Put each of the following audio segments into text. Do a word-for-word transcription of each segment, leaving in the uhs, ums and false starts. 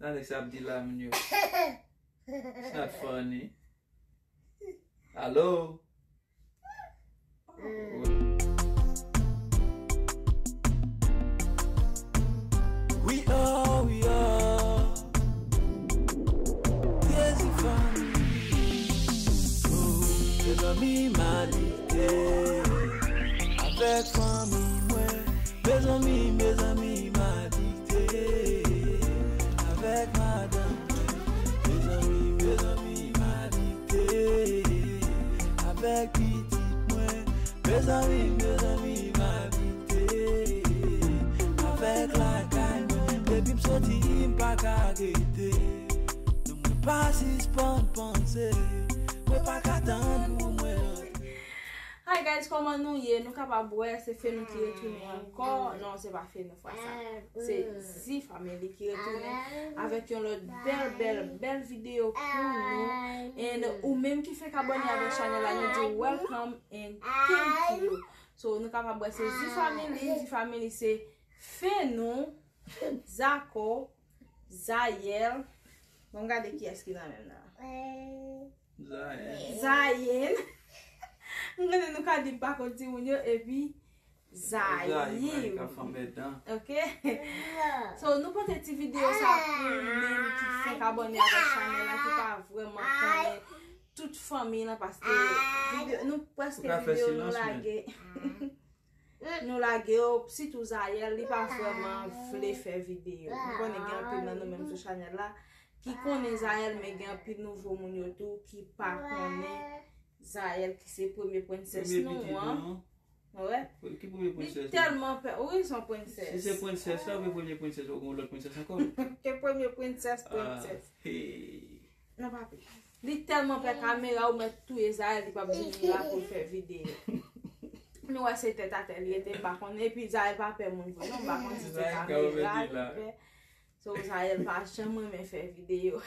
Sa nèg sa ap di la, moun yo. It's not funny. Alo? We are, we are Dezi Family. Oh, mezanmi, m adikte avèk fanmi mwen. Mezanmi, mezanmi, m adikte avèk madanm mwen. Mezanmi, mezanmi, m adikte avèk pitit mwen. Mezanmi, mezanmi, m adikte avèk lakay mwen. Depi m soti, m pa ka rete. Non, mwen pa sispann panse. Mwen pa ka tann pou mwen rantre. Hi guys, kòman nou ye? Nou kapab wè se Fenou ki retounen ankò. Non, se pa Fenou fwa sa. Se Zi Family ki retounen avèk yon lòt bèl, bèl, bèl videyo pou nou. And ou menm ki fenk abòne avèk chanèl la, nou di welcome and thank you. So, nou kapab wè se Zi Family, Zi Family se Fenou, Zako, Zayèl. Bon, gade kiyès ki nan menm nan. Zayen. Zayen. M konnen nou ka di m pa konn timoun yo, epi Zayim. Zayim, ka fanm edan. Ok? So, nou pote ti videyo sa pou ou menm ki fenk abòne avèk chanèl la, ki pa vrèman konnen tout fanmi lan, paske videyo, nou prèske videyo nou lage. Nou lage yo, sitou Zayèl, li pa vrèman vle fè videyo. M konnen gen anpil nan nou menm sou chanèl la ki konnen Zayèl, men gen anpil nouvo moun yo tou ki pa konnen Zayèl, ki se premye prensès nou an. Wè. Ki premye prensès? Li tèlman pè. Wi, se yon prensès. Si se prensès la, men premye prensès, ou gen lòt prensès ankò? Ke premye prensès, prensès. Hey. Non, papi. Li tèlman pè kamera, ou mèt touye Zayèl, li p ap vini la pou l fè videyo. Nou wè se tèt atè li rete, m pa konnen. Epi Zayèl pa pè moun vre, non, m pa konn si se kamera li pè. So, Zayèl pa janm renmen fè videyo.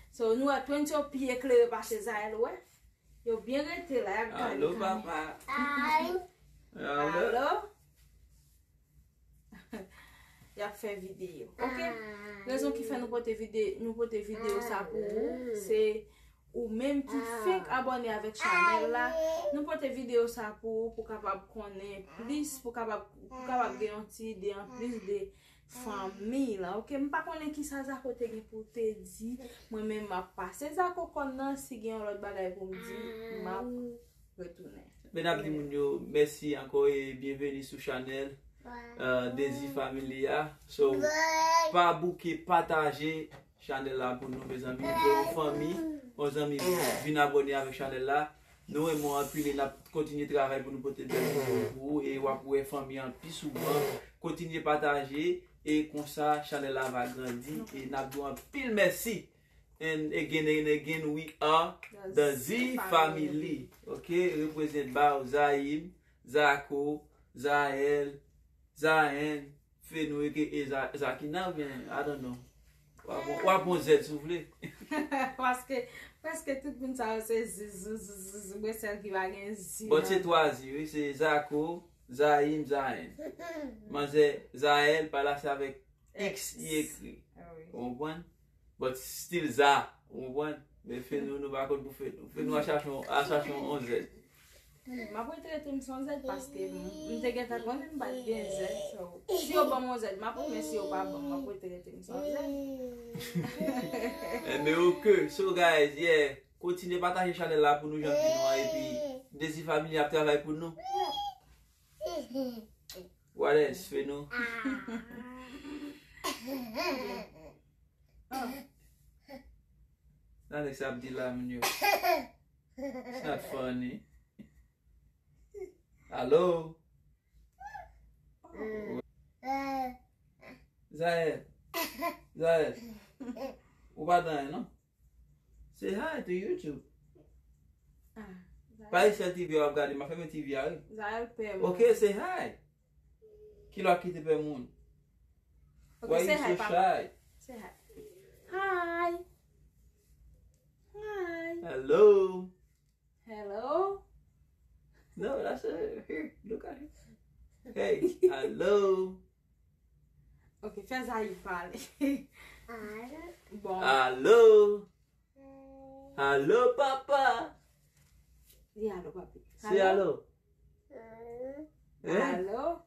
So, nou wè Prince yo pi eklere pase Zayèl, wè. Yo byen rete la, y ap gade. Alo, papa. Alo? Y ap fè videyo. Ok? Rezon ki fè nou pote vide-, nou pote videyo sa pou ou, se ou menm ki fenk abòne avèk chanèl la. Nou pote videyo sa pou ou, pou kapab konnen plis, pou kapab, pou kapab gen yon ti ide an plis de fanmi lan. Ok? M pa konnen ki sa Zako te gen pou te di. Mwen menm, m ap pase Zako kòn nan. Si gen yon lòt bagay pou m di, m ap retounen. Men n ap di moun yo mèsi ankò e byenveni sou chanèl, euh, Dezi Family a. So, pa bouke pataje chanèl la pou nou, mezanmi. Pou yon fanmi, yon zanmi vin abòne avèk chanèl la. Nou renmen w anpil e n ap kontinye travay pou nou pote bèl videyo pou ou e w ap wè fanmi an pi souvan. Kontinye pataje e konsa chanèl la va grandi e n ap di w anpil mèsi. And again and again, we are the Z family. Ok, represent by Zayim, Zako, Zayèl, Zayen, Fenou, aka Za-, Zakina, oubyen, I don't know. W ap bon, w ap bon Z si w vle. Paske, paske tout moun sa yo se Z, Z, Z, Z, Z, mwen sèl ki pa gen Z. But se twa Z, wi, se Zako, Zayim, Zayen. Manzè Zayèl, pa la se avèk X, X. I ekri. Ah wi. Ou konprann? But still Za, ou konprann? Men Fenou, nou pa konn pou Fenou. Fenou a chache yon, a chache yon Z. M ap rete rete m son Z paske m, m te gentan konnen m pa t gen Z. So, si yo ban m yon Z, m ap pran, men si yo pa ban m, m ap rete rete m son Z. Enben, ok. So, guys, yeah. Kontinye pataje chanèl la pou nou, jan di nou an, epi Dezi Family ap travay pou nou. What else, Fenou? Sa nèg sa ap di la, moun yo. It's not funny. Alo? Zael. Zael. Ou pa dan, non? Say hi to YouTube. Ah, Zael. Pa e sèl T V a w ap gade, m ap fèmen T V a, wi. Zael pè mwen. Ok, say hi. Kilè w ap kite pè moun? Ok, why you so shy? Say hi, papa. Say hi. Hi. Hi. Hello. Hello. No, that's her. Here, look at her. Hey, hello. Ok, fè Zaïd pale. Bon. Alo? Alo, papa? Di alo, papi. Se alo? Hein? Alo?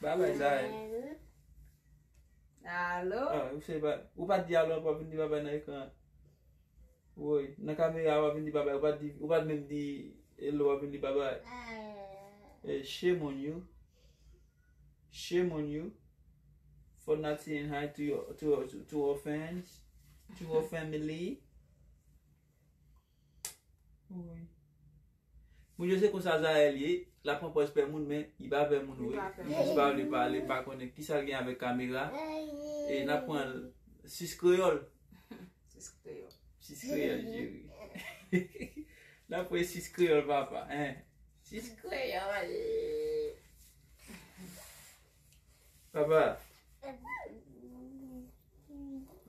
Babay, Zael. Alo? Ah, ou se ba, ou pa di alo, ou pa vin di babay nan ekran. Woy, nan kamera, ou pa vin di babay, ou pa di, ou pa menm di hello, ou pa vin di babay. Eh, shame on you. Shame on you for not saying hi to your, to, to, to our fans, to our family. Woy. Moun yo se konsa Zael ye, l ap pran pòz pè moun, men li pa pè moun vre. Li pa pè moun. Li jis pa vle pale, m pa konnen kisa l gen avèk kamera. E n ap pran l sis kreyòl. Sis kreyòl. Sis kreyòl, cheri. N ap pran sis kreyòl, papa, hein. Sis kreyòl. Papa.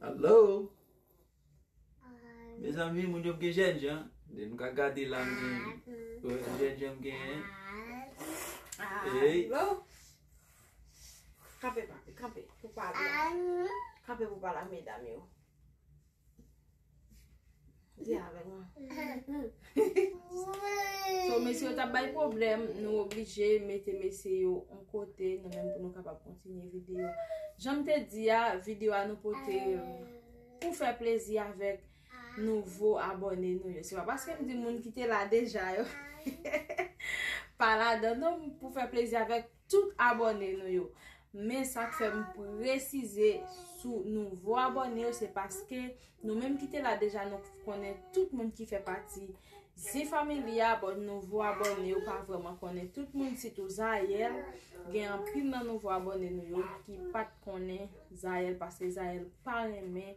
Alo? Mezanmi, moun yo gen jènjan. Lè nou ka gade la, m gen, wè, jènjan m genyen. Ey. Alo? Kanpe, papi, kanpe pou pale. Kanpe pou pale ak medam yo. Di avè mwen. So, mesye yo t ap bay pwoblèm, nou oblije mete mesye yo yon kote, nou menm pou nou kapab kontinye videyo. Jan m te di a, videyo a nou pote pou fè plezi avèk nouvo abòne nou yo. Se pa paske m di moun ki te la deja yo pa ladan, non, pou fè plezi avèk tout abòne nou yo. Men sa k fè m presize sou nouvo abòne yo, se paske nou menm ki te la deja, nou konnen tout moun ki fè pati Zi Family a, but nouvo abòne yo pa vrèman konnen tout moun, sitou Zayèl. Gen anpil nan nouvo abòne nou yo ki pa t konnen Zayèl, paske Zayèl pa renmen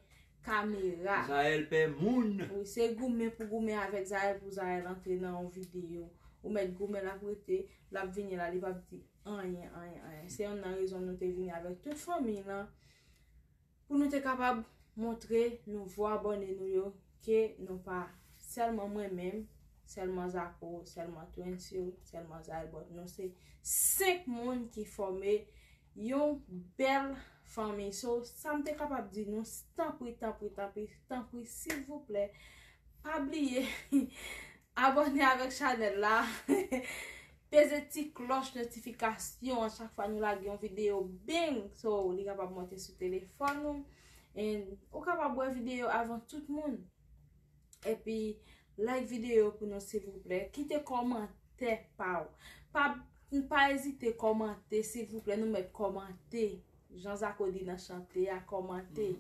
kamera. Zayèl pè moun. Wi, se goumen pou goumen avèk Zayèl pou Zayèl antre nan yon videyo. Ou mèt goumen l ap rete, l ap vini la, li p ap di anyen, anyen, anyen. Se youn nan rezon nou te vini avèk tout fanmi lan, pou nou te kapab montre nouvo abòne nou yo ke nou pa sèlman mwen menm, sèlman Zako, sèlman Twenty, sèlman Zayèl, but nou se senk moun ki fòme yon bèl fanmi. So, sa m te kapab di nou, tanpri, tanpri, tanpri, tanpri, silvouplè, pa bliye abòne avèk chanèl la. Peze ti klòch notifikasyon an, chak fwa nou lage yon videyo, bing! So, li kapab monte sou telefòn ou. And ou kapab wè videyo avan tout moun. Epi, like videyo pou nou, silvouplè. Kite kòmantè pa w. Pa, pa ezite kòmante, silvouplè. Nou mèt kòmante. Jan Zako di nan chante a, kòmante.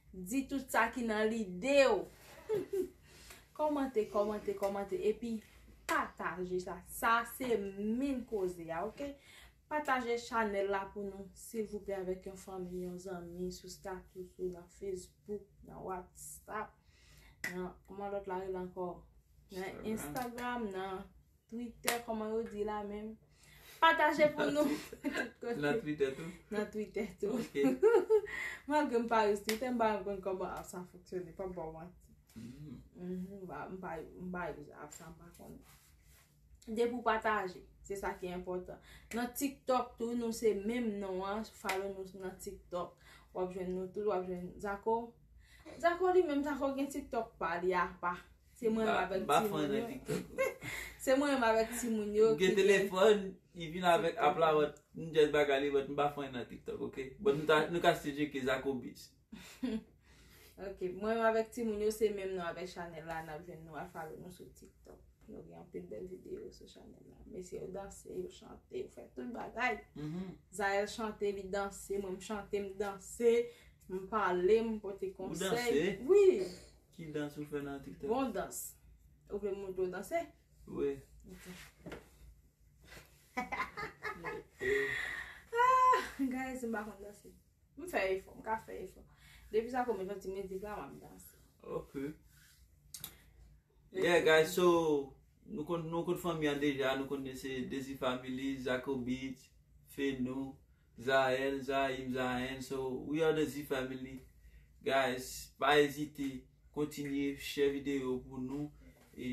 Di tout sa ki nan lide w. Kòmante, kòmante, kòmante. Epi, pataje sa. Sa se men koze a, oke? Pataje chanèl la pou nou, silvouplè, avèk yon fanmi, yon zanmi, sou status ou, nan Facebook, nan WhatsApp, nan, kòman lòt la rele ankò? Nan Instagram, nan Twitter, kòman yo di la menm? Pataje pou nou. Tout kote. Nan Twitter tou? Nan Twitter tou. Ok. Malgre m pa use Twitter, m pa konn kòman app sa fonksyone, pa ba w manti. Mhm, m pa, m pa, m pa use app sa, m pa konnen. Depi w pataje, se sa ki enpòtan. Nan TikTok tou, nou se menm non an, follow nou nan TikTok. W ap jwenn nou tout, w ap jwenn Zako. Zako li menm, Zako gen TikTok pa li apa. Se mwen menm avèk timoun yo. Se mwen menm avèk timoun yo ki gen telefòn, li vin avèk app la, but m just bagay li, but m pa fè nan TikTok, ok? But nou ta, nou ka still tcheke Zako Beats. Ok, mwen menm avèk timoun yo, se menm non avèk chanèl la, n ap jwenn nou, al follow nou sou TikTok. Nou gen anpil bèl videyo sou chanèl la. Mesye yo danse, yo chante, yo fè tout bagay. Mhm. Zayèl chante, li danse, mwen m chante, m danse, m pale, m pote konsèy. Ou danse? Wi. Ki dans ou fè nan TikTok? Bon dans. Ou vle m montre w danse? Wi. Ok. Ah, guys, m pa konn danse. M fè efò, m ka fè efò. Depi sa kòmanse fè ti mizik la, m ap danse. Ok. Yeah, guys, so, nou konn, nou konn fanmi an deja, nou konn se Desi Family, Zako Beats, Fenou, Zael, Zaim, Zaen. So, we are the Z Family. Guys, pa ezite, kontinye share videyo pou nou. E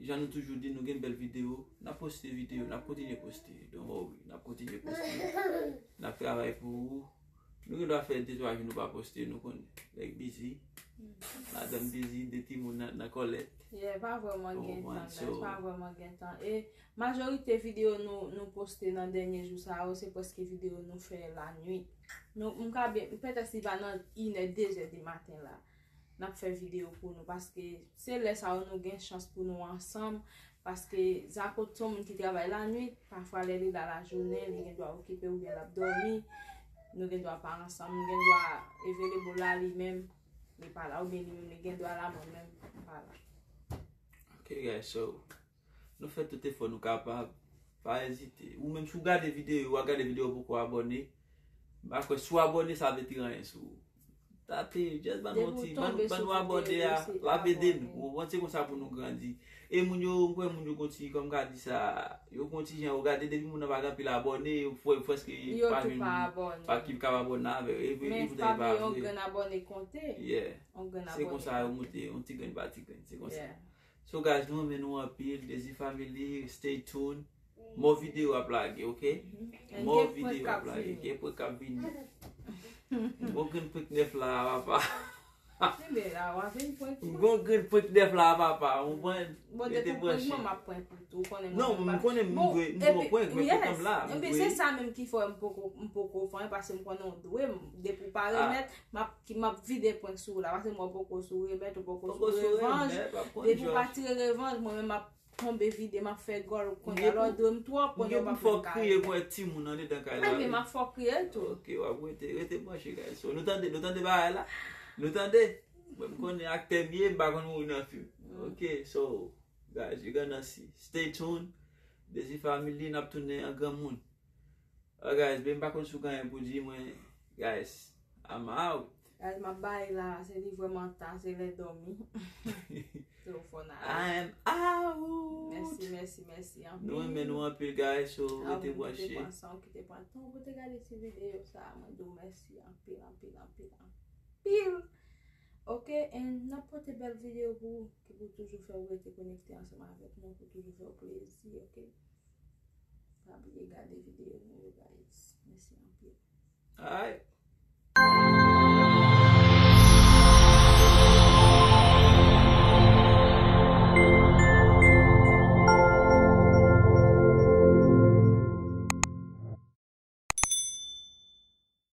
jan nou toujou di, nou gen bèl videyo. N ap poste videyo, n ap kontinye poste. Don't worry, n ap kontinye poste. N ap travay pou ou. Nou gen dwa fè de twa jou nou pa poste, nou konnen. Nèg busy. Madanm busy, de timoun nan, nan kòlèt. Yeah, pa vrèman gen tan, guys. Pa vrèman gen tan. E majorite videyo nou, nou poste nan dènye jou sa yo, se prèske videyo nou fè lanwit. Nou, m ka byen, petèt si pa nan inè, dezè di maten la, n ap fè videyo pou nou, paske se lè sa yo nou gen chans pou nou ansanm, paske Zako se yon moun ki travay lanwit, pafwa lè li la lajounen, li gen dwa okipe oubyen l ap dòmi, nou gen dwa pa ansanm, nou gen dwa available la li menm, li pa la, oubyen li menm li gen dwa la, mwen menm, m pa la. Ok, guys, so, nou fè tout efò nou kapab. Pa ezite. Ou menm, si w gade videyo, w ap gade videyo, w poko abòne. M pa kwè, si w abòne, sa vle di anyen sou ou. Tape, just ban nou ti, ban nou abòne a, l ap ede nou. Ou konprann, se konsa pou nou grandi. E moun yo, m kwè moun yo gon ti, kòm ka di sa, yo gon ti jan, yo gade depi moun nan pa gen anpil abòne, yo fè, prèske pa jwenn moun pa ki ka abòne avè yo. E vre, e poutan e pa vre. Yon grenn abòne konte. Yeah. Se konsa yo moute, yon ti grenn pa ti grenn, se konsa. So guys, nou renmen nou anpil, Dezi Family, stay tuned. Mo videyo ap lage, ok? Mo videyo ap lage, gen prank k ap vini. Bon grenn prank nèf la, papa. Gon grenn prank nèf la, papa. Ou konprann? Rete branche. Non, m konnen m dwe, m dwe prank, men prank la, m dwe. Se sa menm ki fè m poko, m poko fè anyen, paske m konnen w dwe, depi w pa remèt, m ap, m ap vide prank sou ou la, paske m wè w poko sou remèt, ou poko sou revanj. Depi w pa tire revanj, mwen menm m ap tonbe vide, m ap fè gòl, ou konnen, alò dwe m twòp, konnen w p ap fè m kare. Pou kriye pou wè timoun andedan kay la. Ebyen, m ap fè w kriye tou. Ok, w ap rete, rete branche, guys. So, nou tande, nou tande bagay la? Nou tande? Mwen, m konnen aktè m ye, m pa konn mouri nan fim. Ok, so, guys, you gonna see. Stay tuned. Dezi Family, n ap tounen an granmoun. Alright, guys, ben, m pa konn si w gen anyen pou di, mwen, guys, I'm out. Guys, m ap bay la, se li vrèman ta, se lè dòmi. So, for now. I am out. Mèsi, mèsi, mèsi anpil. Nou renmen nou anpil, guys, so rete branche. Ou ki te pran san, ou ki te pran tan pou te gade ti videyo sa, mwen di w mèsi anpil, anpil, anpil, anpil. Ok, and n ap pote bèl videyo pou ou, ki pou toujou fè w rete konekte ansanm avèk nou, pou toujou fè w plezi, ok? Pa bliye gade videyo nou yo, guys. Mèsi anpil. Alright.